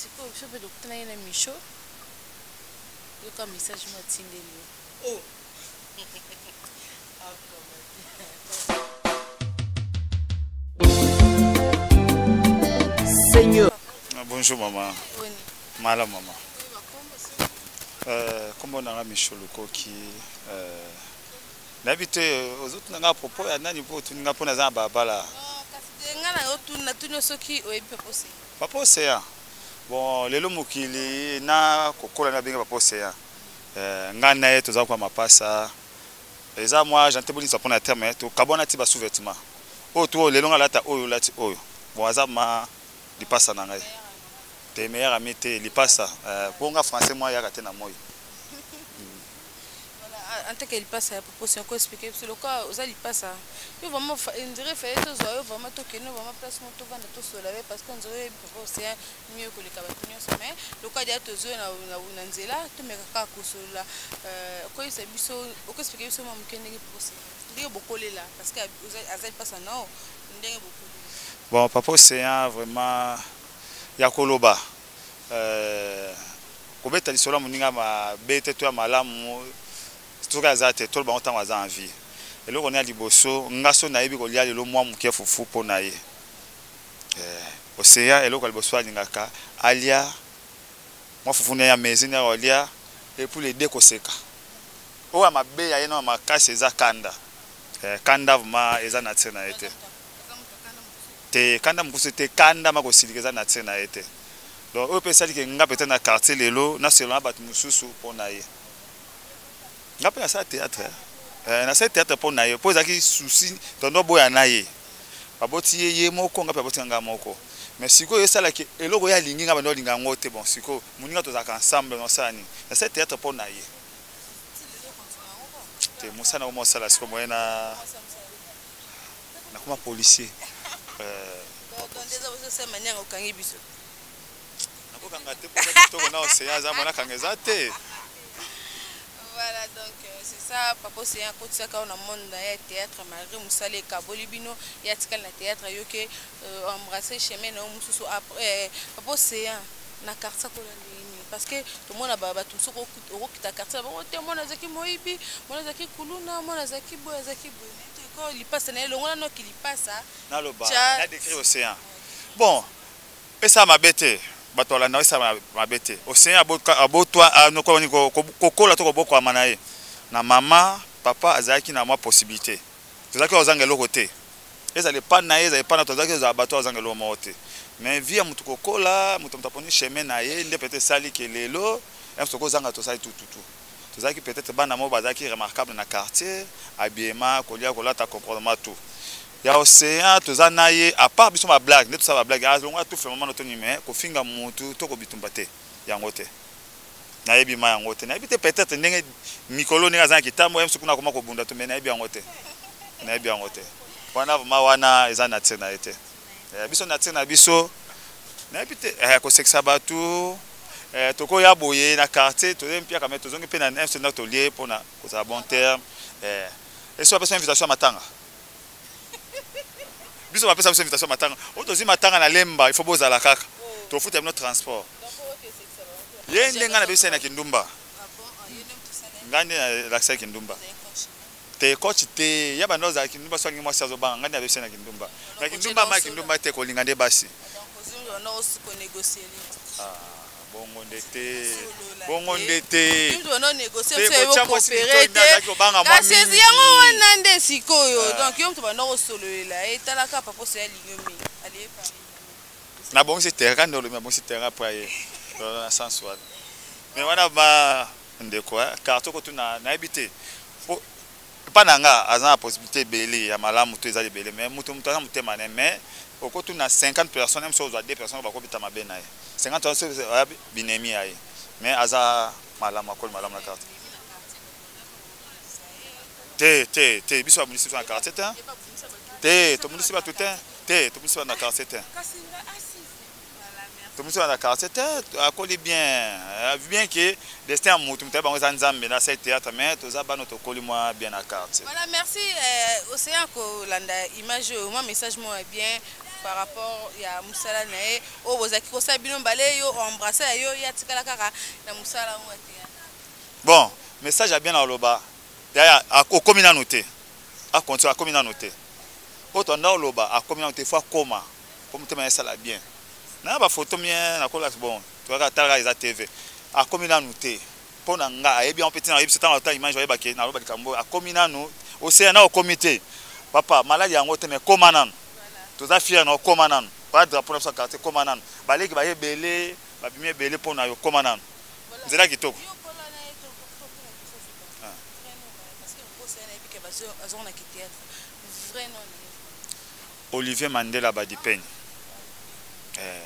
Sikoyo biso mpe tokutanaki na Micho, yoka message mo atindeli yo. Oh. Seigneur. Ah, bonjour maman. Mala maman. Euh, kombo na nga Micho Lukoki euh, nayebi te ozotuna nga propos ya nani mpo otuni nga mpo naza na balabala nga na otuna tuni soki oyebi papa Océan. Papa Océan bon lelo mokili na kokola na benga papa Océan euh, nga na ye toza kwa mapasa. Eza mwa gentil bolingisa mpona terme tokabwana ti ba sous vêtement oyo to lelo nga alata oyo olati oyo bon aza ma lipasa na ngai te meilleur ami te lipasa mpo nga français mwa yaka te na moi. En tant que lipasa ya proposition ko expliquer biso lokola oza lipasa yo vraiment on dirait fallait tozwa yo vraiment tokende vraiment place moko tovanda tosola ye parce que on dirait oyebi papa océan mieux koleka bato nyonso, mais lokola deya tozwi na nzela, tomeka kaka kosolola. Okoyebisa biso, okoexpliquer biso mwa moke ndenge papa océan, ndenge bokolela, parce que aza lipasa nao, ndenge bokolela. Bon, papa océan vraiment ya koloba, kobeta lisolo ya moninga mabe te to ya malamu soki aza te, toloba ngo ntango aza en vie. Eloko ne ya liboso, nga so nayebi kolia lelo mwa moke fufu mpo na ye. Océan, eloko ya liboso alingaka alia mwa fufu ne ya mezi ne alia, et puis le de koseka oyo ya mabe ya ye na makasi eza kanda. Kanda vraiment eza nature na ye te. Te, kanda mokusu te, kanda makosilika eza nature na ye te. Donc oyo mpe esaliki nga peut-être na quartier lelo nasela na bato mosusu mpo na ye. Nga mpe nasala théâtre, nasali théâtre mpo na ye, mpo ezalaki souci tondo boya na ye. Baboti ye ye moko, nga mpe baboti nga moko, mais sikoyo esalaki eloko ye alingi, nga bando alinga yango te. Bon, sikoyo moninga tozalaka ensemble, nasala nini? Nasali théâtre mpo na ye te. Mosala nango mosala sikoyo moye na nakoma policier. Okangi biso. Nakokanga te mpoza kitoko na océan aza mwana kanga eza te. Voilà, donc c'est ça, papa océan akotisaka yo na monde na ye ya théâtre malgré mosala ekaboli bino, ye atikali na théâtre, yo ke embrasser chemin na yo mosusu. Après, papa océan na quartier akola ndenge nini? Parce que tomona bato mosusu okokita quartier na bango te, mwana azalaki moyibi, mwana azalaki kuluna, mwana azalaki boye, azalaki boye. Ko lipasa na ye longola noki lipasa. Naloba na décrit océan, bon, esala mabe te, bato balanda esala mabe te. Océan abotwa kokola to kobokwama na ye na mama, papa azalaki na mwa possibilité, tozalaki kozanga eloko te. Ezala epa na ye, ezala epa na, tozalaki kozala bato azanga eloko moko te. Mais vie ya motu kokola, moto aponi chemin na ye nde peut-être esali ke lelo tokozanga, tosali tututu. Tozalaki peut-être bana moko bazalaki remarquable na quartier, habillement, kolia, kolata, comportement, tout ya océan. Toza na ye, à part biso bablague nde tosala bablague, alongola tout vraiment na toni, mais kofinga mutu to kobitumba te, yango te. Nayebi ma yango te, nayebi te. Peut-être ndenge mikolo ndenge aza na kitambo ye mosu kuna akoma kobunda to, mais nayebi yango te, nayebi yango te. Wana vraiment wana eza nature na ye te. Biso nature na biso nayebi te, kosekisa bato, tokoya boye na quartier, toye mpiaka, mais tozongi mpe na mc ndako tolie mpona kozala bon terme. Eso bapesa invitation ya matanga, biso bapesa biso invitation ya matanga oyo tozwi matanga na Lemba, il faut bozala kaka, tofuta bino transport. Ye nde ngai nabebisa ye na kindumba, ngai nde nalakisa ye kindumba te, coach te ya banda ozala kindumba. So alingi mwasi azobanga, ngai nde nabebisa ye na kindumba, na kindumba ma kindumba te, kolinga nde basi. Bongo nde te, bongo nde te. Kasi yango wana nde sikoyo, donc yo moto banda kosololela ye, talaka papa oso ya lingo mingi alie. Nabongisi terrain nde olobi, nabongisi terrain po aye na sens wana. Mais wana ba ndeko quartier kotuna, nayebi te. Epa na nga aza na possibilité ebele ya malamu to eza ebele, mais moto aza motema ne. Mais okotuna 50 personnes, même so ozwa 2 personnes bakobeta mabe na ye, 50 personnes oya binemi ya ye. Mais aza malamu, akoli malamu na quartier te. Te te, biso babundisi biso na quartier te. Te, tobundisi bato te. Te, tobundisi bato na quartier te, tobundisi bato na quartier te. Akoli bien, bien que destin ya motu, moto ayebango eza Nzambe. Nasali théâtre, mais toza bana tokoli mwa bien na quartier. Voilà, merci. Océan kolanda image oyo, mwa message moko ya bien par rapport ya mosala na ye oyo bozalaki kosala bino mbale, yo embrasser ya yo, ye atikala kaka na mosala yango ya théâtre. Bon, message ya bien na oloba, yaya okomi nanu te, akontinue, akomi nanu te. Oyo tonda oloba, akomi nanu te, faut akoma po motema esala bien. Na bafoto mien nakolakisa, bon, toyaka talaka eza TV. Akomi nanu te mpo na nga, ayebi yango mpe ntina ayebi ntango ata image oyebake naloba likambo oyo. Akomi nanu, oseya na okomi te papa, maladi yango te, mais koma nanu, toza fier na okoma nanu ba drapeau na biso ya quartier. Koma nanu, baleki baye ebele, babimi ebele mpo na yo, koma nanu, nzela kitoko. Azonga na théâtre. Vrai nom? Olivier Mandela Badipeni. Eh.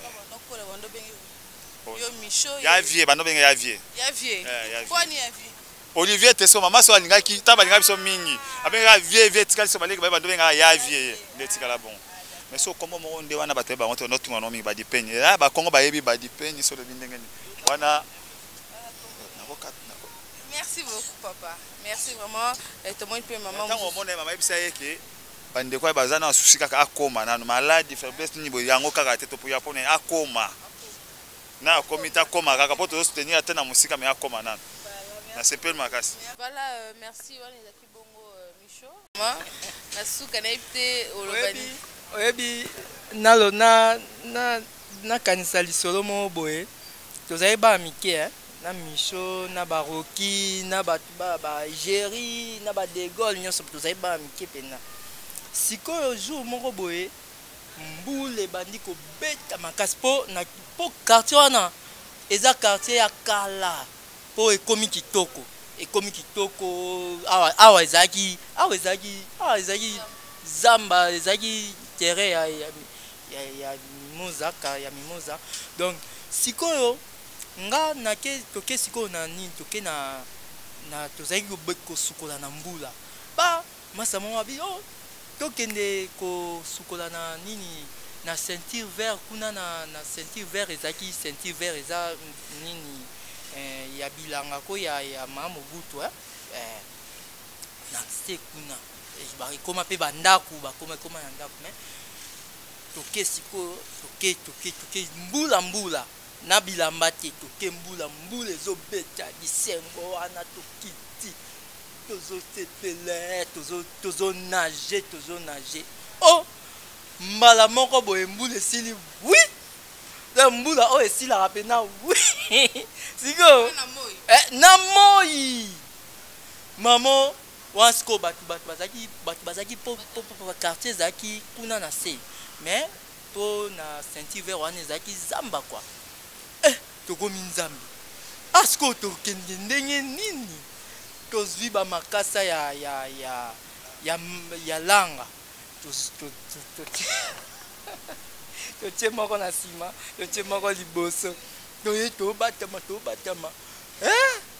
Yo Micho. Ya vie, bando benga ya vie. Ya vie. Eh, ya vie. Pwani ya vie? Olivier te, so mama so alingaki ta balingaki biso mingi, abengaka vie vie, etikali so baleki baye bando bengaka ya vie nde etikala bon. Mais so kombo moko nde wana bato bango te notunga no mingi Badipeni. Eh, bakongo bayebi Badipeni, so lobi ndenge nini wana nakoka. Merci beaucoup, papa. Merci vraiment. Tomoni mpe mama. Ntango omona ye, mama yebisa ye ke bandeko oyo baza na susi kaka akóma nano maladi, faiblesse nini boye, yango kaka te topoya mpona ye akóma na akomi te, akóma kaka mpo tozosoutenir ate na mosika, me akóma nano. Nasepeli makasi. Voilà, merci. Wana ezalaki bongo Micho. Na suka, nayebi te oloba nini. Oyebi, nalo na na nakanisa lisolo moko boye. Tozali bana mike, eh? Na Micho, na baroki, na bato bageri, na badegole nyonso, tozali bana mike mpenza. Sikoyo jour moko boye, mbula ebandi kobeta makasi mpo na mpo quartier wana eza quartier ya kala, mpo ekomi kitoko, ekomi kitoko. Awa awa ezalaki, awa ezalaki zamba, ezalaki terrain ya mimosa, ya mimosa. Donc sikoyo nga nake, toke sikoyo na nini, toke na tozalaki kosukola na mbula. Ba masa moko abi: "Oh, tokende kosukola na nini, na ceinture vert kuna." Na ceinture vert, ezalaki ceinture vert, eza nini, ya bilanga ko ya mama Mobutu, eh? Eh, na se kuna ekóma mpe bandako, bakóma, ekóma na ndako. Mais toke sikoyo, toke mbula mbula na bilamba te, toke mbula mbula ezobeta, bisengo wana, tokiti, tozosepela, tozonage, tozonage. O mbala moko boye mbula esili, wi mbula oyo esilaka mpena wi. Sikoyo na moi mamo wana, sikoyo bato bazalaki po quartier ezalaki kuna na se, mais mpo na ceinture vert wana ezalaki zamba kwa. Tokomi nzambe, ah, sikoyo tokende ndenge nini? Tozwi bamakasa ya langa, totie moko na nsima, totie moko liboso, toye tobatama, tobatama.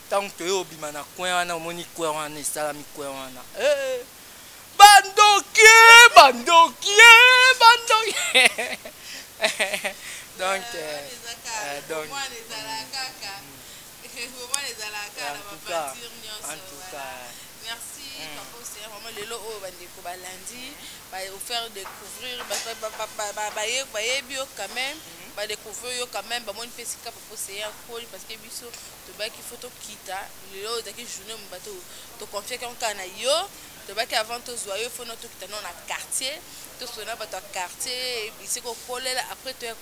Ntango toye obima na coin wana, omoni coin wana esalami coin wana, bandoki, bandoki, bandoki. Donc en tout cas. Merci, papa Océan. Vraiment, lelo oyo bandeko balandi, baofaire découvrir, bayebi yo quand même, badécouvrir yo quand même, bamoni mpe esika papa Océan akoli, parce que biso tobaki fo tokita. Lelo oyo ezalaki journée mo bato toconfiaki yango kaka na yo. Tobaki avant tozwa yo, fo no tokita no na quartier, tosona bato ya quartier esika okolela, après toya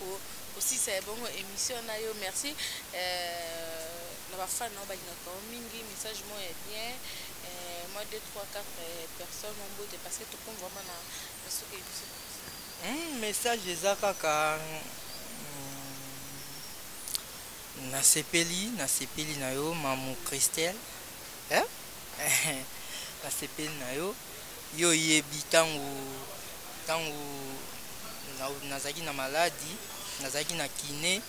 kosisa ya bongo émission na yo. Merci na bafan na yo balingaka yo mingi. Message moko ya bien, moi 2 3 4 personnes mombote, parce que tokomi vraiment na soki émission. Message eza kaka nasepeli na yo, mamu Christelle, eh? Nasepeli na yo. Yo oyebi ntango nazalaki na maladi, nazalaki na kine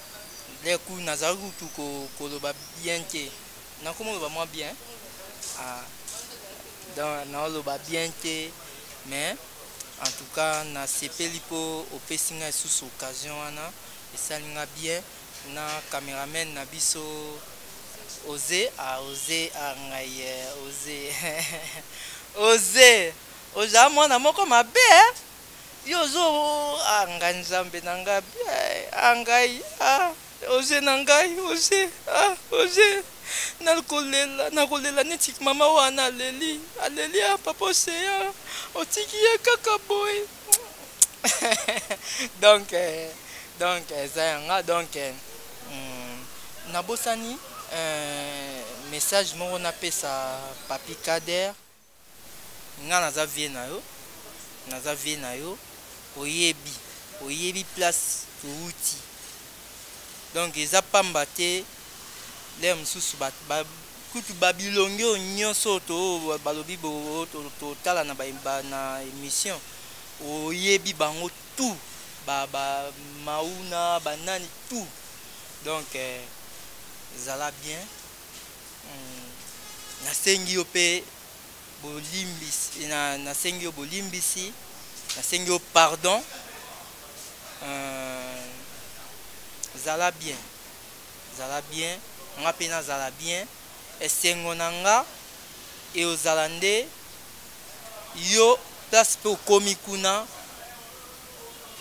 leku, nazalaki kutu koloba bien te, nakoma oloba mwa bien. Ah, donc naoloba bien te, mais en tout cas nasepeli mpo opesi ngai lisusu occasion wana, esali nga bien. Na cameraman na biso Oze, ah, Oze, ah, ngai Oze, Oze, oza mwana moko mabe, eh? Yo ozo, ah, ngai Nzambe na ngai, ah, ngai, ah, Oze na ngai, Oze, ah, Oze, nakolela, nakolela neti mama wana aleli, aleli: "Ah, papa Oseya, otiki ye kaka boye." Donc eza yanga. Donc nabosani message moko napesa papi Kader. Nga naza vie na yo, naza vie na yo, oyebi place touti. Donc eza pamba te. L'heure mosusu Kutu ba bilongi oyo nyonso to balobi totala na ba na émission, oyebi bango tout, ba ba mauna ba nani tout. Donc eh, zala bien. Nasengi yo pe bolimbisi, na nasengi yo bolimbisi, nasengi yo pardon. Zala bien. Zala bien, nga pe nazala bien, esengo na nga eozala nde yo place pe okomi kuna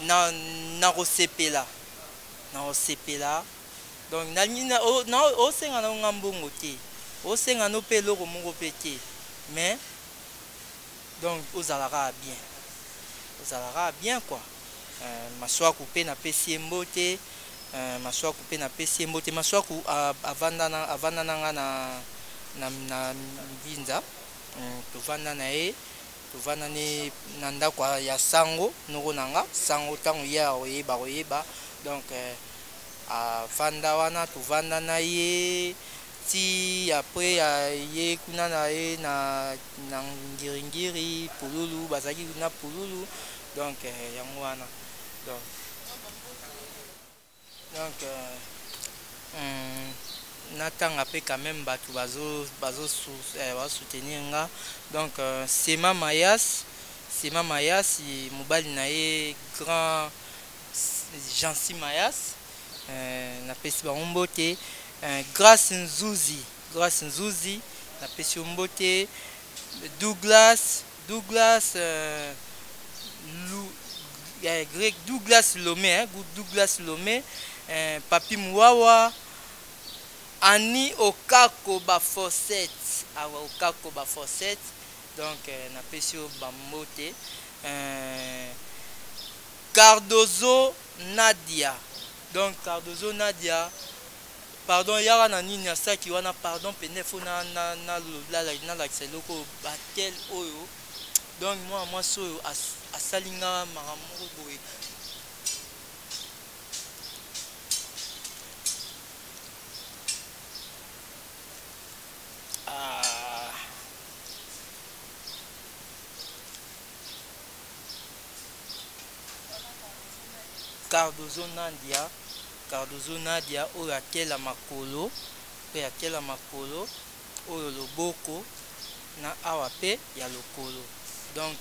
na nakosepela, nakosepela donc nalingi na osenga na yo nga mbongo te, osenga no pe eloko moko pe te mais donc ozala kaka bien, ozala kaka bien quoi. Masuaku pe napesi ye mbote. Masuaku pe napesi ye mbote. Masuaku avanda na avanda na nga na na na Mbinza. Tovanda na ye, tovanda ne na ndako ya sango noko na nga. Sango tango ye akoyeba akoyeba. Donc avanda wana tovanda na ye ti après ye kuna na ye na na Ngiri-Ngiri, Pululu, bazalaki na Pululu. Donc yango wana. Donc donc natanga pe quand même batu bazo bazo bazo soutenir nga. Donc Sema Mayas, Sema Mayas mobali na ye grand Jancy Mayas, napesi bango mbote. Grace Nzuzi, Grace Nzuzi napesi yo mbote. Douglas, Douglas Lu, Greg, Douglas Lomé, hein, Douglas Lomé, Papi Muwawa, Annie Okako ba Fawcett, awa Okako ba Fawcett, donc napesi yo ba mbote. Cardozo Nadia, donc Cardozo Nadia, pardon yaka na nini ya saki wana, pardon pende faut na na na nalakisa eloko oyo batel oyo. Donc mwana mwasi oyo asali nga makambo moko boye. Ah. Cardozo Nadia, Cardozo Nadia oyo akela makolo, oyo akela makolo, oyo loboko na awa pe ya lokolo. Donc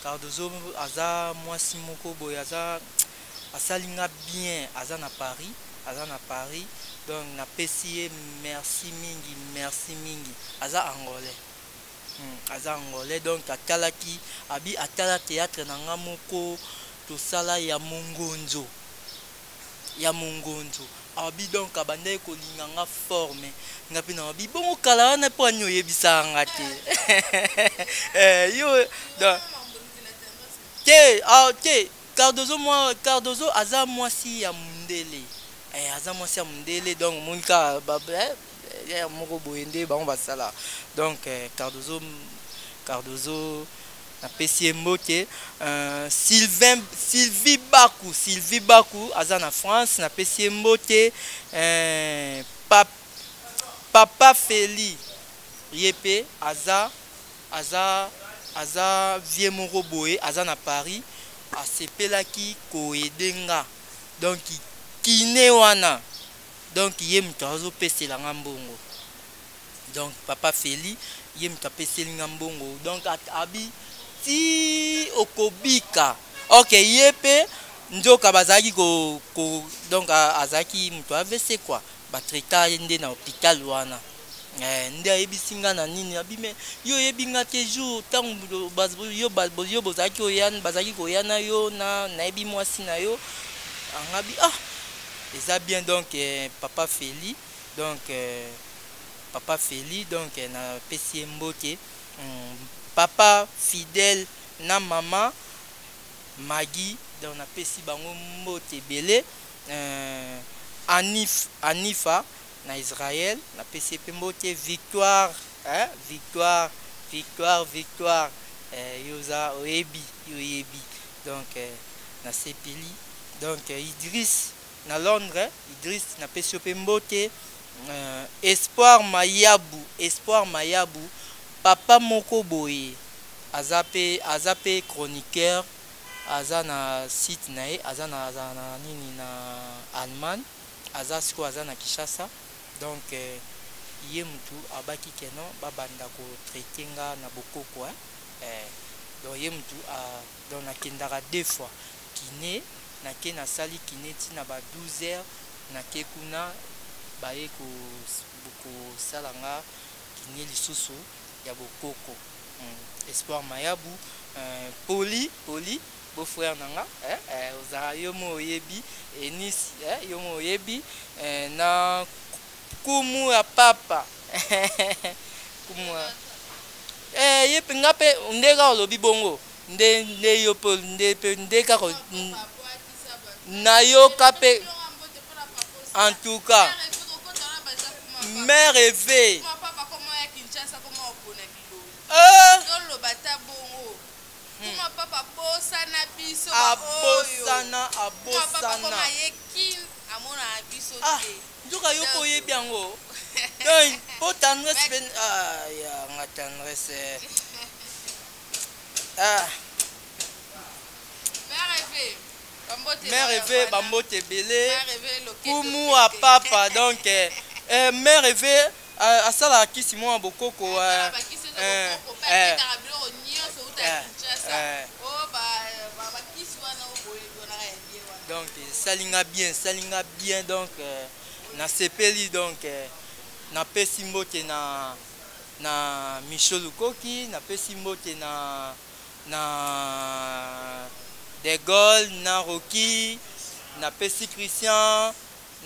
Cardozo aza mwasi moko boye, aza asali nga bien, aza na Paris, aza na Paris. Donc napesi ye merci mingi, merci mingi. Aza angolais. Aza angolais donc atalaki abi atala theatre na nga moko tosala ya mongonzo, ya mongonzo abi donc abandaki kolinga nga fort mais nga pe na abi bongo kala wana po ani oyebisaka nga te. Yo donc te, ah, te Cardozo, moi Cardozo aza mwasi ya mundele, aza mwasi ya mundele donc omoni kaka ba, moko boye nde bango basala. Donc Cardozo, Cardozo napesi ye mbote. Sylvain, Sylvie Baku, Sylvie Baku aza na France, napesi ye mbote. Papa Feli ye pe aza, aza, aza vieux moko boye, aza na Paris, asepelaki koaider nga. Donc kiné wana, donc ye moto azopesela nga mbongo. Donc papa Feli ye moto apeseli nga mbongo. Donc abi ti okobika. Ok, ye pe nzoka bazalaki ko, ko, donc azalaki moto AVC quoi. Ba traita ye nde na hôpital wana. Nde ayebisi nga na nini, abi mais yo oyebi nga te jour tango yo ba, yo bozalaki koya, bazalaki koya na yo na nayebi mwasi na yo. Angabi ah eza bien. Donc papa Feli, donc papa Feli, donc na pesi ye mbote. Papa Fidèle na mama Maggie, donc na pesi bango mbote ebele. Anif, Anifa na Israël, na pesi ye pe mbote. Victoire, hein, victoire, victoire, victoire. Yo za oyebi, yo oyebi. Donc na sepeli. Donc Idriss na Londres, Idriss na pesi yo pe mbote. euh, Espoir Mayabu, Espoir Mayabu, papa moko boye aza pe aza pe chroniqueur, aza na site na ye, aza na aza na nini na Allemagne, aza sikoyo aza na Kinshasa. Donc euh, ye mutu abaki ke non babanda ko traiter nga na bokoko hein. Eh, donc ye mutu a donc nakendaka deux fois kine, nake nasali kine ti na ba 12 heures nake kuna baye kosala nga kine lisusu ya bokoko. Espoir Mayabu, euh, Poli, Poli, beau frère na nga, eh, eh, ozala yo mo oyebi, Enis, eh, yo mo oyebi, eh, na kumu ya papa. Kumu ya eh, ye pe nga pe nde kaka olobi bongo nde nde yo pe nde pe nde kaka nayoka pe en tout cas mère eve abosana abosana ah nzoka yo mpe oyebi yango donc mpo tendresse mpe ah, ya nga tendresse ah. Mère Eve, bambote ebele. Kumu a papa donc eh, eh, Mère Eve eh, asalaka kisi mwa bokoko eh, eh, eh, eh, donc esali nga bien, esali nga bien donc eh, nasepeli donc eh, napesi mbote na na Michel Lukoki, napesi mbote na na De Gaulle na Rocky, napesi Christian,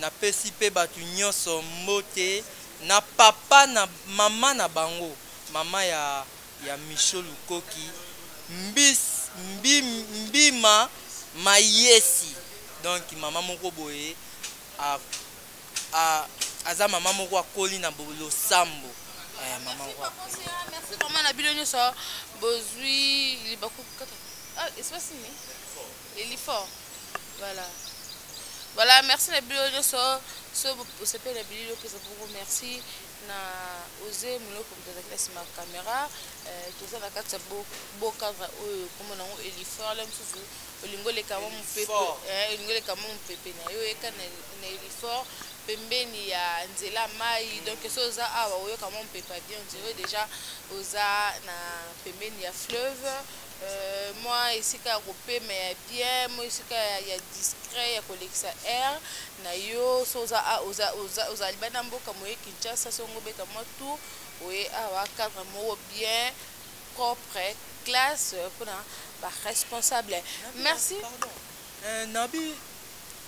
napesi pe bato nyonso mbote na papa na mama na bango, mama ya ya Micho Lukoki, mbis mbi, mbima mayesi donc mama moko boye a, a, aza mama moko akoli na losambo. Eh, mama moko. Merci vraiment na bino nyonso bozwi libaku kata. Ah, espace nini? Elifort. Voilà. Voilà, merci na bino nyonso so bosepeli na bilili opesa bongo merci na Ose Moloko moto azalaki na nsima ya caméra. Euh, toza na kati ya beau cadre oyo kombo nango Elifort la mosusu olingi oleka mwa mopepe eh, olingi oleka mwa mopepe na yo oyeka na Elifort pembeni ya nzela mai donc soki oza awa oyoka mwa mopepe ya bien on dirait déjà oza na pembeni ya fleuve euh, mwa esika ya kopema ya bien mwa esika ya, ya discret ya kolekisa air na yo so oza, oza, oza, oza libanda mboka moye Kinshasa songo obeta mwa tour oye awa cadre moko bien propre classe mpona ba responsable merci. Euh, nabi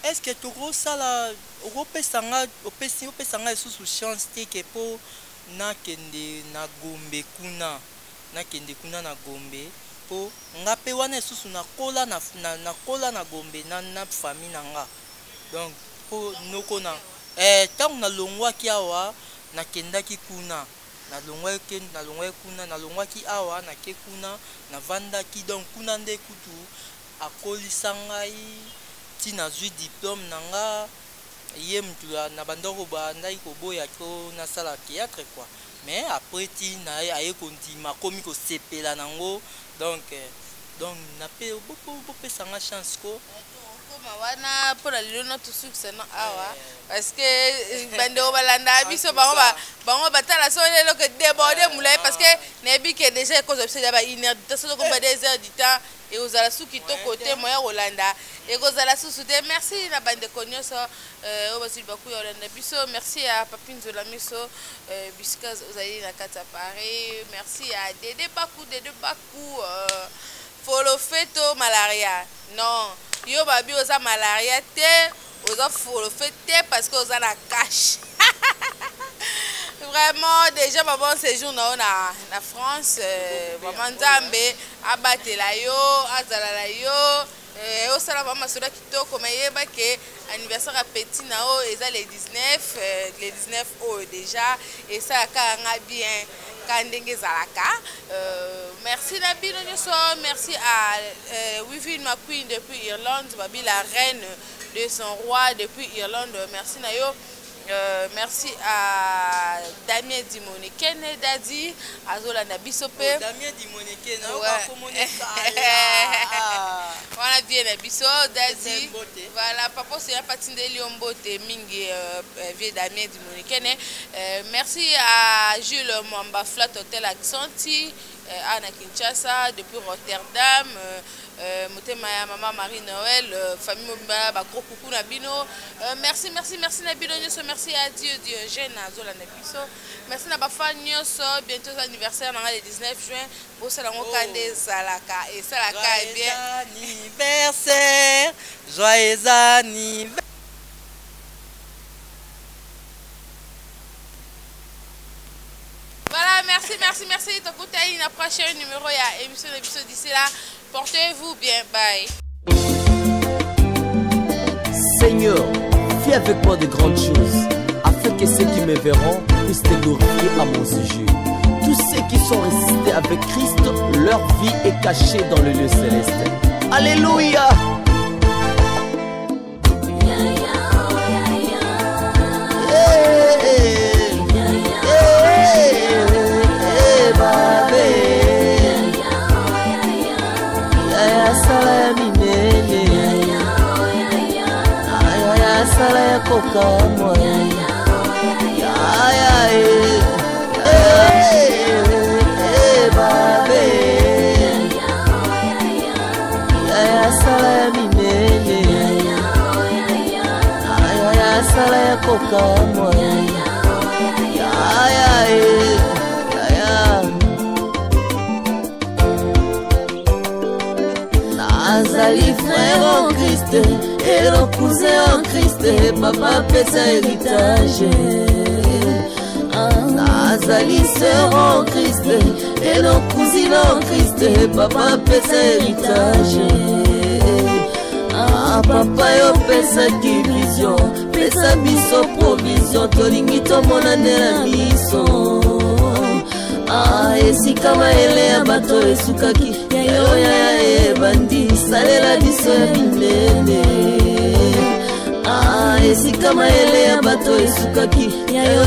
est ce que tokosala okopesa nga opesi opesa nga lisusu chance te ke mpo nakende na Gombe kuna nakende kuna na Gombe mpo nga mpe wana lisusu nakola na, na, nakola na Gombe na, na famille na nga donc mpo noko na eh, ntango nalongwaki awa nakendaki kuna nalongwaki nalongwaki kuna nalongwaki awa nake kuna navandaki donc kuna nde kutu akolisa ngai ti nazwi diplome na nga ye mutu na bandako bandaki koboya ko nasala théâtre quoi mais après ti na ye aye kondima akomi kosepela nango donc donc nape bopesa nga chance ko Koma wana mpo na lelo na tosukisa no awa parce que eh, bandeko balandaka biso bango bango batala so lelo ke déborde molai parce que nayebi ke déjà ekozwa biso ya ba une heure du temps soki okomi ba deux heures du temps ekozala su kitoko te moya kolanda ekozala susu te merci na bandeko nyonso euh, oyo bazwi libaku ya kolanda biso merci ya papi nzola miso euh, bisika ozali na kati ya paris merci ya dede baku dede baku euh, folofeto malaria non yo babi oza malaria te oza folofe te parce que oza na cash vraiment déjà ba bon séjour na yo na, na france euh, vraiment nzambe abatela yo azala na yo euh, osala vraiment masolo ya kitoko mais yeba ke anniversaire ya petit na yo eza le 19 euh, le 19 oyo déjà esalaka yanga bien ka ndenge ezalaka euh, merci na bino nyonso merci à euh, Wivine McQueen depuis Irlande babi la reine de son roi depuis Irlande merci na yo. Euh, merci à Damien Dimonekene Dadi azolanda biso pe oh, Damien Dimonekene ouais. wana vie na biso Dadi voilà papa Océan patindeli yo mbote mingi euh, euh, vieux Damien Dimonekene euh, merci à Jules Mwamba Flat Hotel Accenti euh, na Kinshasa depuis Rotterdam euh, euh, motema ya mama Marie Noël euh, famille mobimba ba gros coucou na bino euh, merci merci merci na bino nyonso merci à Dieu Diogène azolanda biso merci na ba fan nyonso bientôt anniversaire na nga le 19 juin bosala yango kanda ezalaka esalaka bien anniversaire joyeux anniversaire. Voilà, merci, merci, merci. Tokutani na prochain numéro ya émission de biso d'ici là. Portez-vous bien. Bye. Seigneur, fais avec moi de grandes choses, afin que ceux qui me verront puissent te glorifier à mon sujet. Tous ceux qui sont ressuscités avec Christ, leur vie est cachée dans le lieu céleste. Alléluia! Sala ya minene ayaya sala ya kokamwa yaya babe yaya sala ya minene ayaya sala ya kokamwa yaya yaya Nazali frère en Christ et le cousin en Christ, papa pesa héritage. Nazali sœur en Christ et le cousine en Christ, papa pesa héritage. Ah, papa yo pesaki vision, pesa biso provision, tolingi tomona nde na miso. Ah, esika mayele ya bato esukaki, ya yo yaya ebandi, salela biso ya minene. Ah, esika mayele ya bato esukaki, ya yo